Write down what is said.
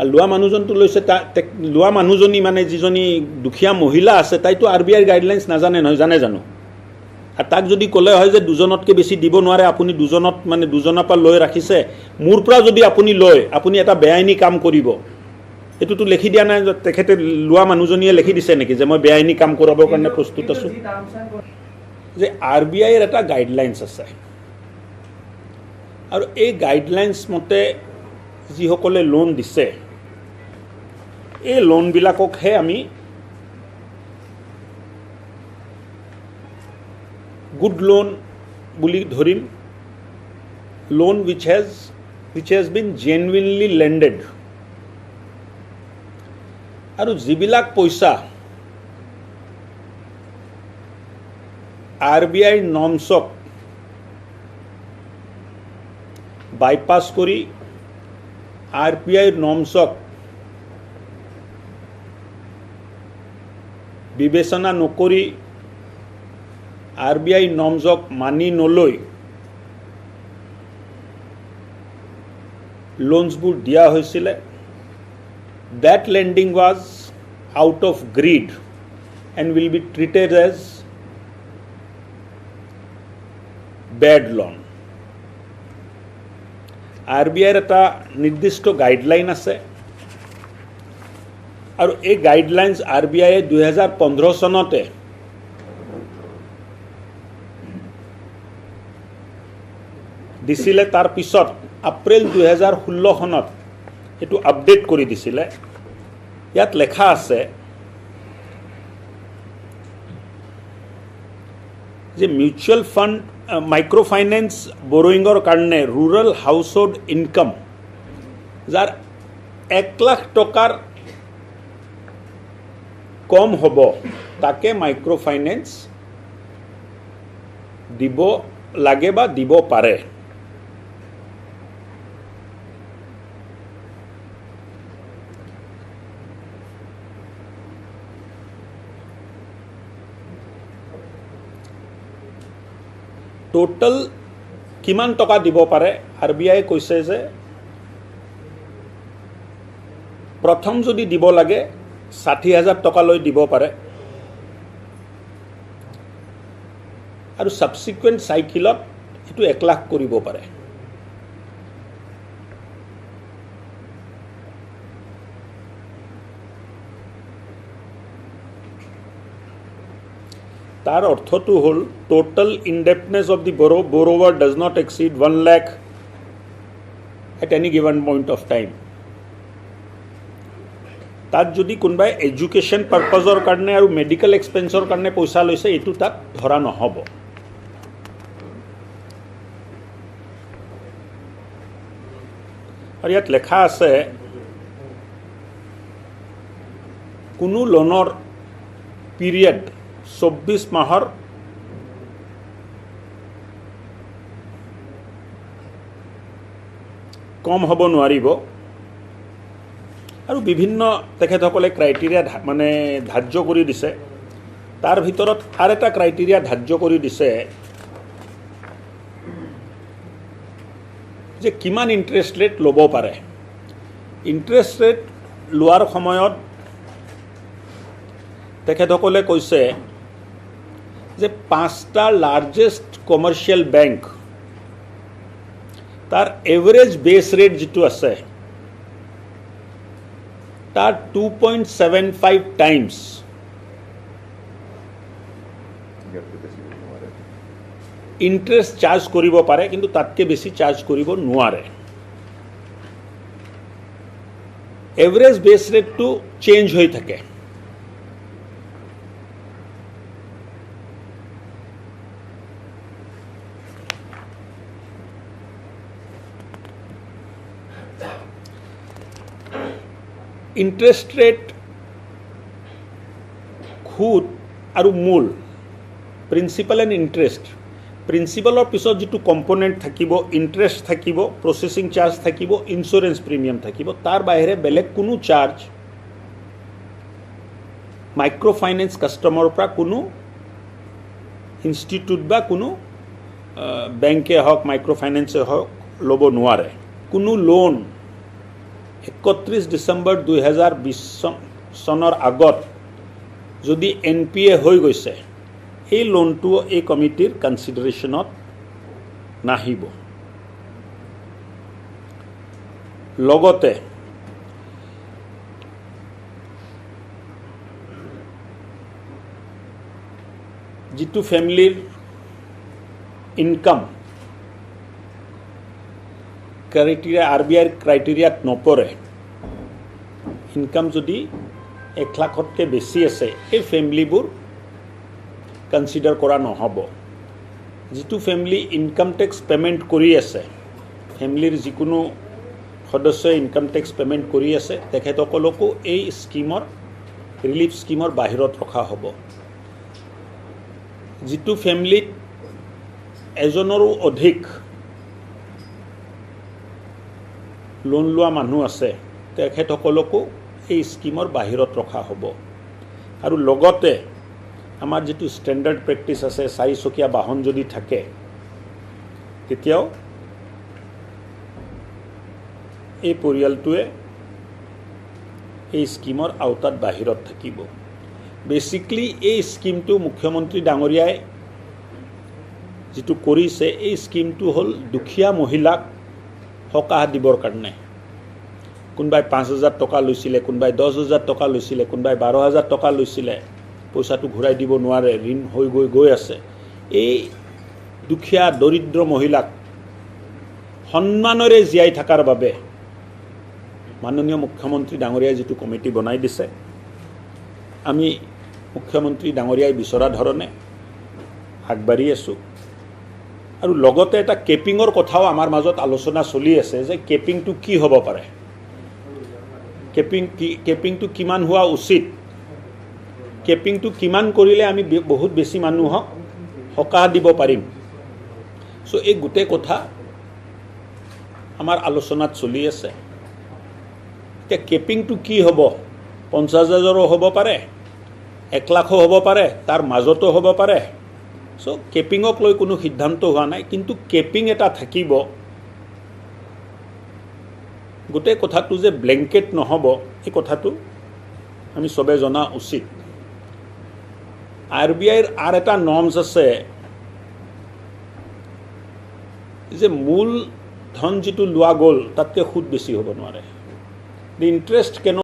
আৰু লোৱা মানুহজনটো লৈছে, লোৱা মানুহজনী মানে যিজনী দুখীয়া মহিলা আছে, তাইতো আৰ বি আইৰ গাইডলাইনছ নাজানে নহয়, জানে জানো? আৰু তাক যদি ক'লে হয় যে দুজনতকৈ বেছি দিব নোৱাৰে, আপুনি দুজনত মানে দুজনৰ পৰা লৈ ৰাখিছে, মোৰ পৰা যদি আপুনি লয় আপুনি এটা বেআইনী কাম কৰিব, এইটোতো লিখি দিয়া নাই, তেখেতে লোৱা মানুহজনীয়ে লিখি দিছে নেকি যে মই বেআইনী কাম কৰাবৰ কাৰণে প্ৰস্তুত আছোঁ? যে আৰ বি আইৰ এটা গাইডলাইনছ আছে আৰু এই গাইডলাইনছ মতে যিসকলে লোন দিছে, এই লোনবিলাককহে আমি গুড লোন বুলি ধৰিম, loan which has been genuinely lended. আৰু যিবিলাক পইচা আৰ বি আইৰ নৰ্মছক বাইপাছ কৰি আৰ বি আইৰ নৰ্মছক বিবেচনা নকৰি আৰ বি আই নৰ্মছক মানি নলৈ লোনছবোৰ দিয়া হৈছিলে, that lending was out of greed and will be treated as bad loan. R B আইৰ এটা নিৰ্দিষ্ট গাইডলাইন আছে আৰু এই গাইডলাইনছ আৰ বি আইয়ে 2015 চনতে দিছিলে। তাৰ পিছত এপ্ৰিল 2016 চনত এইটো আপডেট কৰি দিছিলে। ইয়াত লেখা আছে যে মিউচুৱেল ফাণ্ড মাইক্ৰ' ফাইনেন্স বৰয়িঙৰ কাৰণে ৰুৰেল হাউচহোল্ড ইনকাম যাৰ 1 লাখ টকাৰ কম হ'ব তাকে মাইক্ৰ' ফাইনেন্স দিব লাগে বা দিব পাৰে। টোটেল কিমান টকা দিব পাৰে? আৰ বি আই কৈছে যে প্ৰথম যদি দিব লাগে 60,000 টকালৈ দিব পাৰে আৰু ছাবচিকুৱেণ্ট চাইকেলত এইটো 1 লাখ কৰিব পাৰে। তাৰ অৰ্থটো হ'ল total indebtedness of the borrower does not exceed 1 lakh at any given point of time. তাত যদি কোনোবাই এডুকেশ্যন পাৰ্পাজৰ কাৰণে আৰু মেডিকেল এক্সপেন্সৰ কাৰণে পইচা লৈছে, এইটো তাত ধৰা নহ'ব। আৰু ইয়াত লেখা আছে কোনো লোনৰ পিৰিয়ড 24 মাহৰ কম হ'ব নোৱাৰিব আৰু বিভিন্ন তেখেতসকলে ক্ৰাইটেৰিয়া মানে ধাৰ্য কৰি দিছে। তাৰ ভিতৰত আৰু এটা ক্ৰাইটেৰিয়া ধাৰ্য কৰি দিছে যে কিমান ইণ্টাৰেষ্ট ৰেট ল'ব পাৰে। ইণ্টাৰেষ্ট ৰেট লোৱাৰ সময়ত তেখেতসকলে কৈছে যে 5টা লাৰ্জেষ্ট কমাৰ্চিয়েল বেংক তাৰ এভাৰেজ বেছ ৰেট যিটো আছে তাৰ 2.75 টাইমছ ইণ্টাৰেষ্ট চাৰ্জ কৰিব পাৰে, কিন্তু তাতকৈ বেছি চাৰ্জ কৰিব নোৱাৰে। এভাৰেজ বেছ ৰেটটো চেঞ্জ হৈ থাকে। ইণ্টাৰেষ্ট ৰেট সুদ আৰু মূল, প্ৰিন্সিপাল এণ্ড ইণ্টাৰেষ্ট, প্ৰিন্সিপালৰ পিছত যিটো কম্পনেণ্ট থাকিব, ইণ্টাৰেষ্ট থাকিব, প্ৰচেছিং চাৰ্জ থাকিব, ইঞ্চুৰেঞ্চ প্ৰিমিয়াম থাকিব, তাৰ বাহিৰে বেলেগ কোনো চাৰ্জ মাইক্ৰ' ফাইনেন্স কাষ্টমাৰৰ পৰা কোনো ইনষ্টিটিউট বা কোনো বেংকে হওক, মাইক্ৰ' ফাইনেন্সে হওক, ল'ব নোৱাৰে। কোনো লোন 31 ডিচেম্বৰ 2020 চনৰ আগত যদি NPA হৈ গৈছে, এই লোনটো এই কমিটিৰ কনচিডাৰেশ্যনত নাহিব। লগতে যিটো ফেমিলিৰ ইনকাম ক্ৰাইটেৰিয়া আৰ বি আইৰ ক্ৰাইটেৰিয়াত নপৰে, ইনকাম যদি 1 লাখতকৈ বেছি আছে, এই ফেমিলিবোৰ কনচিডাৰ কৰা নহ'ব। যিটো ফেমিলি ইনকাম টেক্স পে'মেণ্ট কৰি আছে, ফেমিলিৰ যিকোনো সদস্যই ইনকাম টেক্স পে'মেণ্ট কৰি আছে, তেখেতসকলকো এই স্কীমৰ ৰিলিফ স্কীমৰ বাহিৰত ৰখা হ'ব। যিটো ফেমিলিত এজনৰো অধিক লোন লোৱা মানুহ আছে, তেখেতসকলকো এই স্কীমৰ বাহিৰত ৰখা হ'ব। আৰু লগতে আমাৰ যিটো ষ্টেণ্ডাৰ্ড প্ৰেক্টিচ আছে, চাৰিচকীয়া বাহন যদি থাকে তেতিয়াও এই পৰিয়ালটোৱে এই স্কীমৰ আওতাত বাহিৰত থাকিব। বেচিকলি এই স্কীমটো মুখ্যমন্ত্ৰী ডাঙৰীয়াই যিটো কৰিছে, এই স্কীমটো হ'ল দুখীয়া মহিলাক সকাহ দিবৰ কাৰণে। কোনোবাই 5,000 টকা লৈছিলে, কোনোবাই 10,000 টকা লৈছিলে, কোনোবাই 12,000 টকা লৈছিলে, পইচাটো ঘূৰাই দিব নোৱাৰে, ঋণ হৈ গৈ গৈ আছে। এই দুখীয়া দৰিদ্ৰ মহিলাক সন্মানেৰে জীয়াই থকাৰ বাবে মাননীয় মুখ্যমন্ত্ৰী ডাঙৰীয়াই যিটো কমিটি বনাই দিছে, আমি মুখ্যমন্ত্ৰী ডাঙৰীয়াই বিচৰা ধৰণে আগবাঢ়ি আছোঁ। আৰু লগতে এটা কেপিঙৰ কথাও আমাৰ মাজত আলোচনা চলি আছে যে কেপিংটো কি হ'ব পাৰে, কেপিংটো কিমান হোৱা উচিত, কেপিংটো কিমান কৰিলে আমি বহুত বেছি মানুহক সকাহ দিব পাৰিম। চ' এই গোটেই কথা আমাৰ আলোচনাত চলি আছে। এতিয়া কেপিংটো কি হ'ব, 50,000ৰো হ'ব পাৰে, 1 লাখো হ'ব পাৰে, তাৰ মাজতো হ'ব পাৰে। চ' কেপিঙক লৈ কোনো সিদ্ধান্ত হোৱা নাই, কিন্তু কেপিং এটা থাকিব। গোটেই কথাটো যে ব্লেংকেট নহ'ব, এই কথাটো আমি চবে জনা উচিত। আৰ বি আইৰ আৰু এটা নৰ্মছ আছে যে মূল ধন যিটো লোৱা গ'ল তাতকৈ সুদ বেছি হ'ব নোৱাৰে। The interest cannot